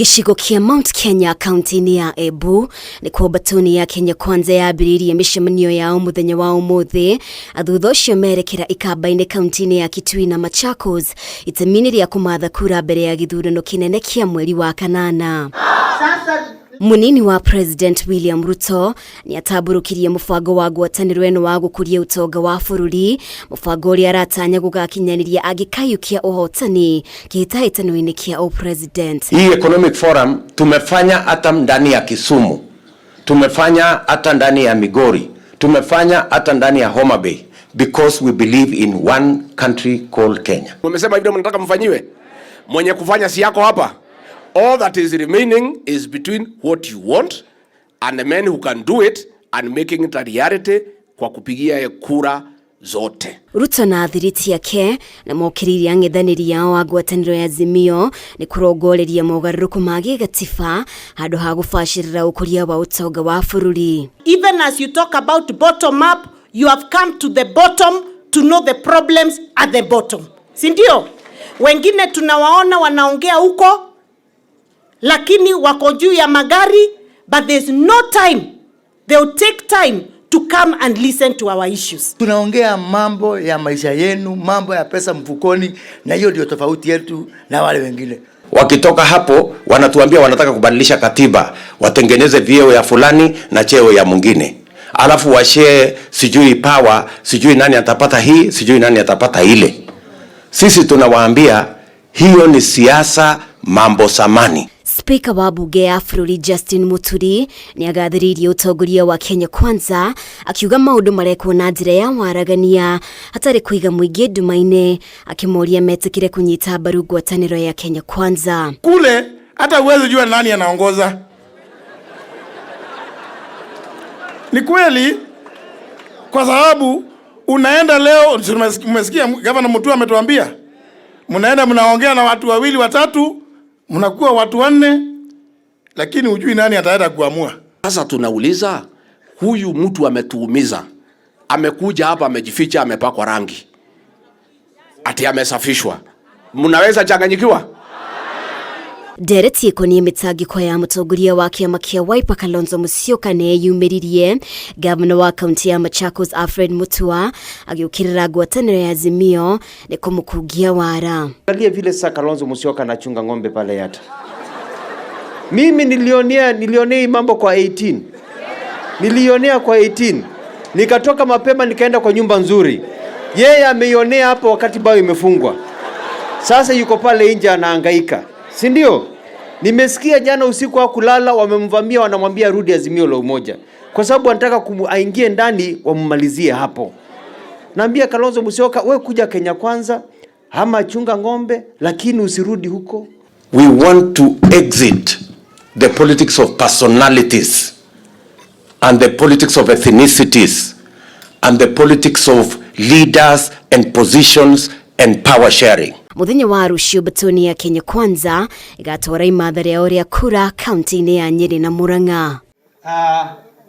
Gĩcigo kĩa Mount Kenya kaunti-inĩ ya Embu nĩkuo mbatuni ya Kenya Kwanza yambĩrĩirie mĩcemanio yao mũthenya wa ũmũthĩ, thutha ũcio merekera ikamba-inĩ kaunti-inĩ ya Kitui na Machakos itemi-inĩ rĩa kũmatha kura mbere ya gĩthurano kĩnene kĩa mweri wa kanana. Mũnini wa President William Ruto nĩatambũrũkirie mũbango wa ngwatanĩro ĩno wa gũkũria ũtonga wa bũrũri, mũbango ũrĩa aratanya gũgakinyanĩria angĩkayũkia ũhotani kĩhĩtahĩtano-inĩ kĩa ũpresident. Hii Economic Forum tumefanya hata ndani ya Kisumu, tumefanya hata ndani ya Migori, tumefanya hata ndani ya Homa Bay because we believe in one country called Kenya. Mmesema hivyo mnataka mfanyiwe. Mwenye kufanya si yako hapa. All that is remaining is between what you want and the men who can do it and making it a reality kwa kupigia kura zote. Ruto na athiriti ake na mokĩrĩire ang'ethanĩri ao a ngwatanĩro ya Azimio nĩ kũrongoreria mogarũrũku ma gĩgatiba handũ ha gũbacĩrĩra ũkũria wa ũtonga wa bũrũri. Even as you talk about bottom up, you have come to the bottom to know the problems at the bottom. Si ndio? Wengine tunawaona wanaongea huko lakini wako juu ya magari, but there's no time. They'll take time to come and listen to our issues. Tunaongea mambo ya maisha yenu, mambo ya pesa mfukoni, na hiyo ndio tofauti yetu na wale wengine. Wakitoka hapo wanatuambia wanataka kubadilisha katiba, watengeneze vyeo ya fulani na cheo ya mwingine, alafu washare sijui power, sijui nani atapata hii, sijui nani atapata ile. Sisi tunawaambia hiyo ni siasa mambo samani. Spika wa bunge ya bũrũri Justin Muturi nĩagathĩrĩirie ũtongoria wa Kenya Kwanza akiuga maũndũ marekwo na njĩra ya waragania hatarĩ kũiga mũingĩ nduma-inĩ, akĩmoria metĩkĩre kũnyita mbaru ngwatanĩro ya Kenya Kwanza. Kule hata huwezi jua nani anaongoza. Ni kweli, kwa sababu unaenda leo, umesikia Gavana Mutua ametuambia, mnaenda mnaongea na watu wawili watatu, mnakuwa watu wanne, lakini hujui nani ataenda kuamua. Sasa tunauliza, huyu mtu ametuumiza, amekuja hapa amejificha, amepakwa rangi, ati amesafishwa. Mnaweza changanyikiwa? Ndereti ĩkoniĩ mĩtangĩko ya mũtongoria wa kĩama kĩa Wiper Kalonzo Musyoka nĩyumĩririe. Gavana wa kaunti ya Machakos Alfred Mutua agĩũkĩrĩra ngwatanĩro ya Azimio nĩ kũmũkungia wara. Angalia vile sasa Kalonzo Musyoka anachunga ng'ombe pale Yatta. Mimi nilionea hii mambo kwa 18. Nilionea kwa 18. Nikatoka mapema nikaenda kwa nyumba nzuri. Yeye ameionea hapo wakati bao imefungwa. Sasa yuko pale nje anahangaika. Si ndio? Nimesikia jana usiku wa kulala wamemvamia, wanamwambia rudi Azimio la Umoja. Kwa sababu wanataka aingie ndani wammalizie hapo. Naambia Kalonzo Musyoka, we kuja Kenya Kwanza ama chunga ng'ombe, lakini usirudi huko. We want to exit the politics of personalities and the politics of ethnicities and the politics of leaders and positions and power sharing. Mũthenya wa rũciũ batoni ya Kenya Kwanza ĩgatwara imatha rĩao rĩa kura kaunti-inĩ ya Nyĩrĩ na Murang'a.